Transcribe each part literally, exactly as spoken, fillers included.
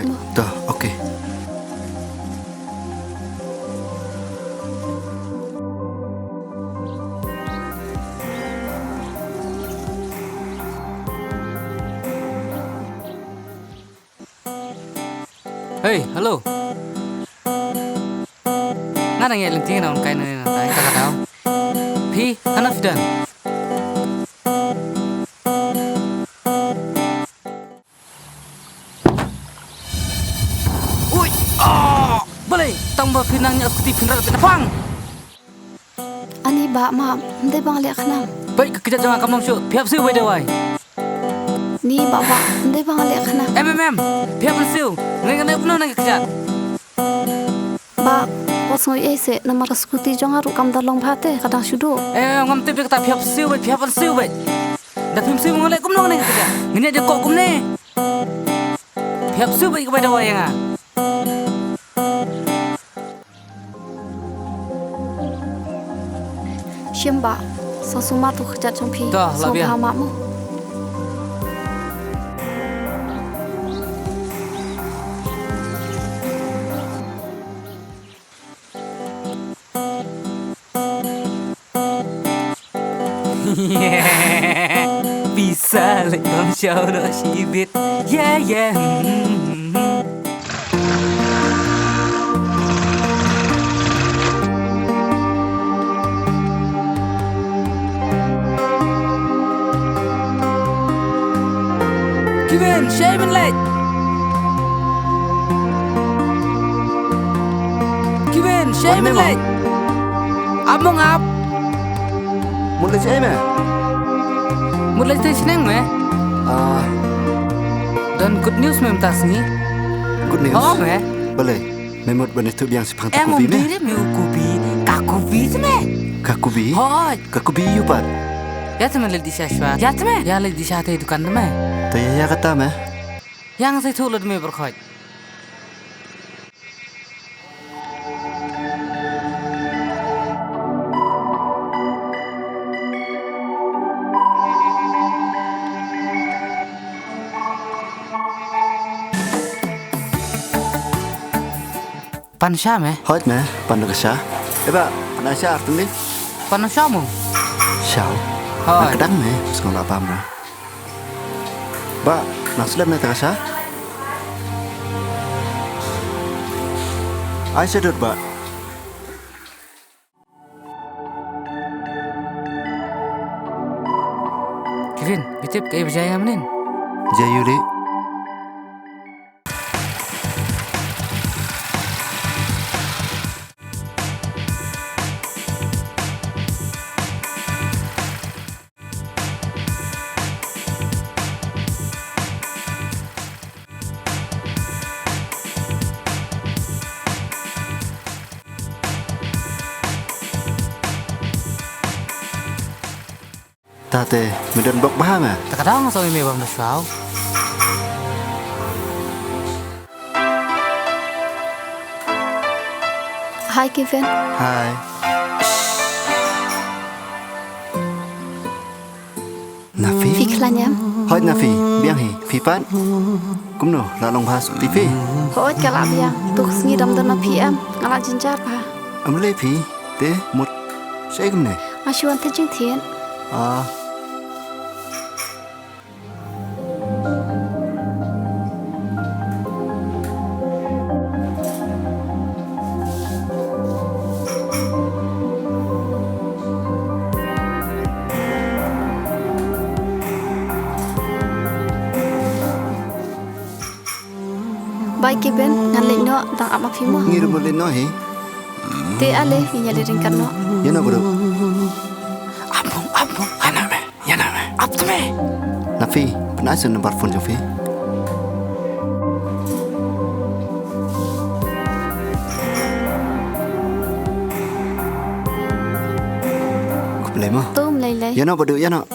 To, okay. Hey, hello. Nga dang ïa lynti na ong kai na ta ka daw. Phi, hana phi dang. Ui, ah, balei tang ba phi nang ïa skuti phin rat phin pang. Ani ba ma, ndai bang leh khnang. Bai ka kjat jong nga kam long shuh, phi hap siew bai dawai. Ni ba ba, ndai bang leh khnang. Em em em, phi hap siew, ngai ngai pno nang kjat. Ba, wat sngew ei se, namar ka skuti jong nga ruh kam da long bha te, ka dang shu duh. Eh, ngam tip ïa kata, phi hap siew bai, phi hap siew bai. Da phim siew ngam leh kumno nang kjat. Ngin ïa jingkoh kumne. Phi hap siew bai ka bai dawai ïa nga. Shim ba, sa sumar tu kjat jong phi. To, la biang. Sngewbha ma mo. Pisa leh bam shaw noh shibit. Yeah, yeah. Kevin, shei men leh. Kevin, shei men leh. Ap mong ap. Mut leit shei me? Mut leit shei shneng me? Ah. Don good news me mynta sngi. Good news? Ho me. Balei? Me mut ban ïathuh biang shaphang ta kubi me? Em, um dei re me u kubi. Ka kubi te me. Ka kubi? Hooid. Ka kubi ïu pat? Ïa te me leit dih sha shwa. Ïa te me. Ïa leit dih sha te dukan te me. Te ïa ïa kata me. Ïa nga sa ïathuh lut me bor khoit. Pan sha me? Hooid me, pan da ka sha. Eba, pan da sha artylli? Pan da sha mo? Sha. Hooid. Nang kdang me, sngewbha bam ra. Ba, nang slem ne ta ka sha? Ai sha dud ba. Kevin, phi tip kaei ba jia ïa mynnin? Jia ïu leh. Tate, me don bok bha me? Ta ka dang song me bam da shwa. Hi, Kevin. Hi. Nafi? Phi khlaiñ em? Hooid Nafi, biang hi, phi pat? Kumno, la long bha suk ti phi? Hooid ka la biang, tu ka sngi dam don Nafi em, nga la jynjar bha. Em lei phi, te mut shaei kumne? Nga shu wan thied jingthied. Ah. Bye Kevin, ngan leit noh, dang ap ma phi mo. Ngi ruh bad leit noh hi. Te ale, ngin ïa leit ryngkat noh. Ïa noh bad. Ap mo, ap mo, ïa noh me. Ïa na me. Ap te me. Nafi, pynai sha number phone jong phi. Khublei mo. To ym lei lei. Ïa noh bad ïa noh.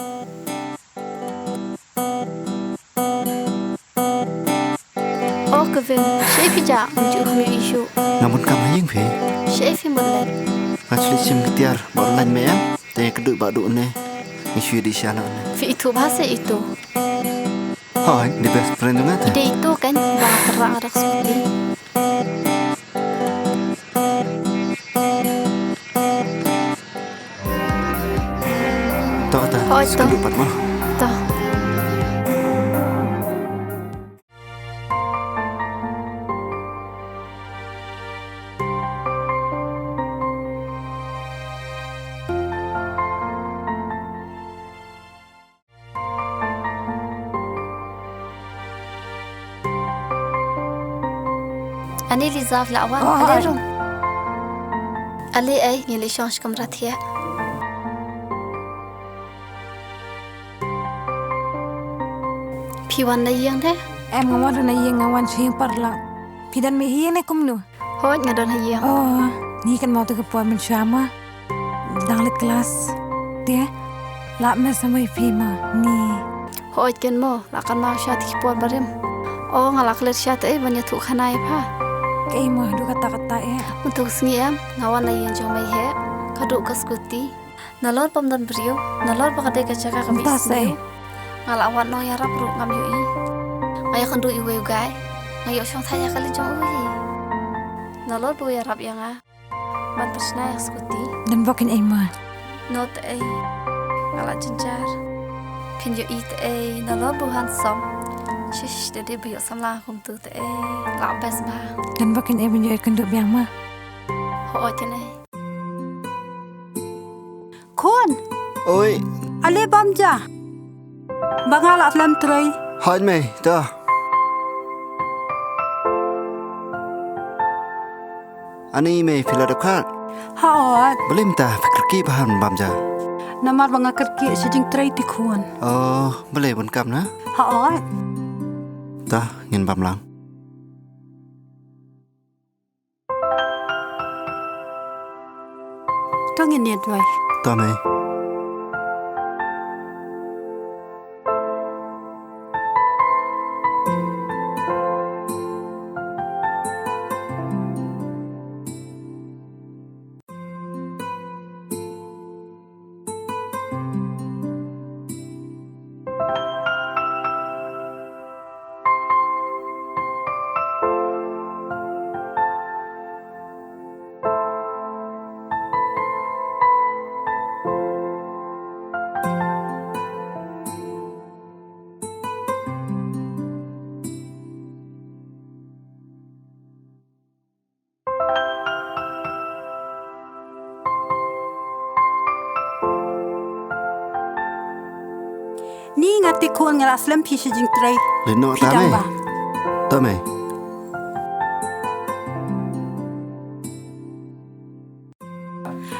O Kevin, shaei phi jah, ym ju khmih issue. Nga bun kam ha ïing phi. Shaei phi mut leh. Nga shu leit shim ka tiar ba online me em. Te ka duh ba duh ne. Ngi shu ïa dih sha na ne. Phi ithuh bha se itu. Hooid, dei best friend jong nga te. Dei ito kan ba ka rang rak suti. To kata. Hooid, to. Sekundu pat mo. To. Ani Liza, la wan. Oh, ale hi. Rung. Ale ai, ngi leit shong sha kamra thiah. Phi wan na ïing de? Em, nga wan na ïing, nga wan sha ïing paralok. Phi don mei ha ïing ne kumno? Hooid, nga don ha ïing. Oh, ngi kynmaw te ka por mynshuwa mo. Dang leit klas. Te, lah mih samoi phi mo, ngi. Hooid kynmaw, lah kynmaw sha te ki por barim. Oh, nga lah klet sha te ei ban ïathuh khana ïa pha. Kaei mo, haduh katta katta eh. Mynta ka sngi em, nga wan na ïing jong mei heh. Ka duh ka scooty. Nalor bym don briew, nalor ba ka dei ka jaka kaba isynei. Nga la wad noh ïarap ruh ngam ïohi. Nga ïakynduh iwei u guy. Nga ïoh shong thait ïa ka leit jong u hi. Nalor ba u ïarap ïa nga ban pynshna ïa ka scooty. Don ba kin ei ma? Noh te ei. Nga la jynjar. Phin ïohi te ei, nalor ba u handsome. Shish, te dei ba ïoh samla kumtu te ei. La best ba. Don ba kin ei ban ïoh ïakynduh biang ma? Hooid kin ei. Khun. Oi. Ale bam ja. Ba nga la slem trei. Hooid mei, to. Ani mei phi la dep khat? Hooid. Balei mynta phi kyrkieh bha ban bam ja? Namar ba nga kyrkieh sha jingtrei te khun. Oh, balei bun kam na? Hooid. To, ngin bam lang. To ngin ïa duwai. To mei. Ni nga te khun nga la slem phi sha jingtrei. Leit noh ta mei. Ta mei.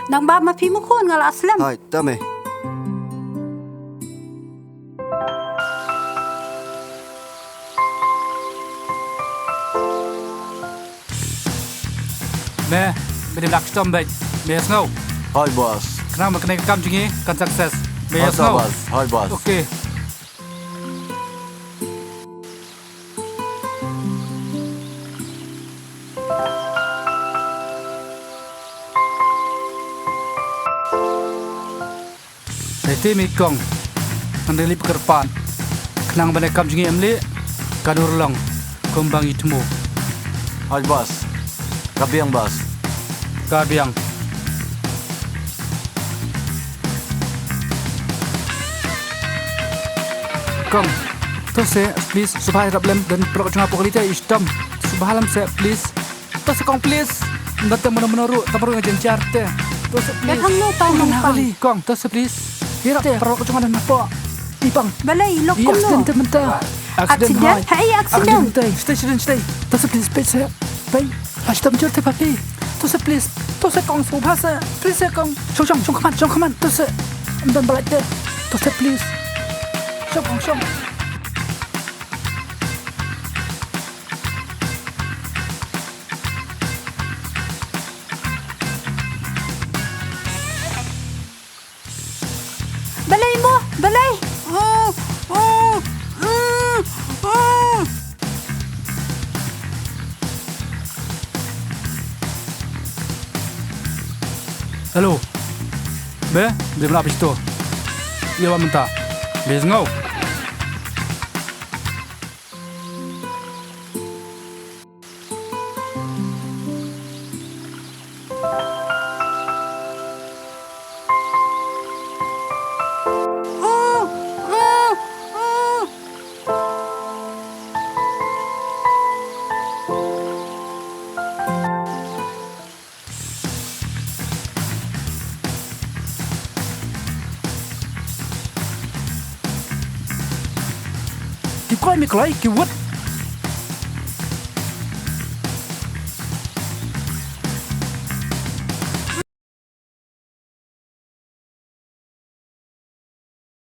Nang bam ma phi mo khun nga la slem. Hai, ta mei. Me, me dei ba la khlem beit. Me ïohsngew? Hooid boss. Khnang ba kane ka kam jong ngi kan success. Me ïohsngew? Hooid boss. Hooid boss. Okay. Te te me kong. Ngan dei lip kyrpad. Khnang ba ne kam jong ngi em leh. Kan urlong kumba ngi thmu. Hooid boss. Ka biang boss. Ka biang. Kong. To se please, sngewbha ïarap lem, don paralok jong nga hapoh kali te i shitom. Sngewbha lem se please. To se kong please. Ym don te mano mano ruh, tang ruh nga jynjar te. To se please. Ka kham no tang nang pang. Kong, to se please. Ïarap te paralok jong nga don hapoh. I pang. Balei, lok kumno? Accident te mynta. Accident? Hai accident. Stay, stay, stay. To se please, please se. Pei. Lashtom jur te papi. To se please. To se kong, sngewbha se. Please se kong. Shong shong shong khmat, shong khmat. To se. Ym don ba lait te. To se please. Shong kong shong. Balei mo? Balei? Hello. Be, be mla bisto. Ïa wa mynta. Be sngew. Oi mi kloi, ki wut